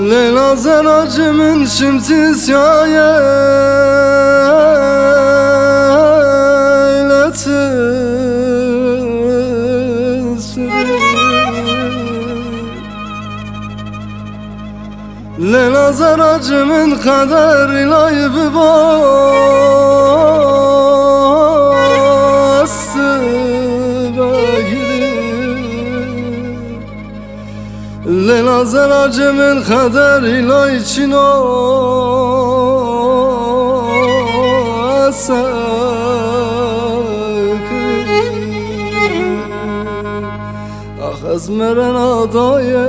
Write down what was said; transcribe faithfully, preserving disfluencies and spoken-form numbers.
Leyla zeracı min şimti siyayê eyletin. Leyla zeracı min qeder ilay bibo sibe giri. Leyla zeracı min qeder ilay çino ese kiri. Ax ez merena daye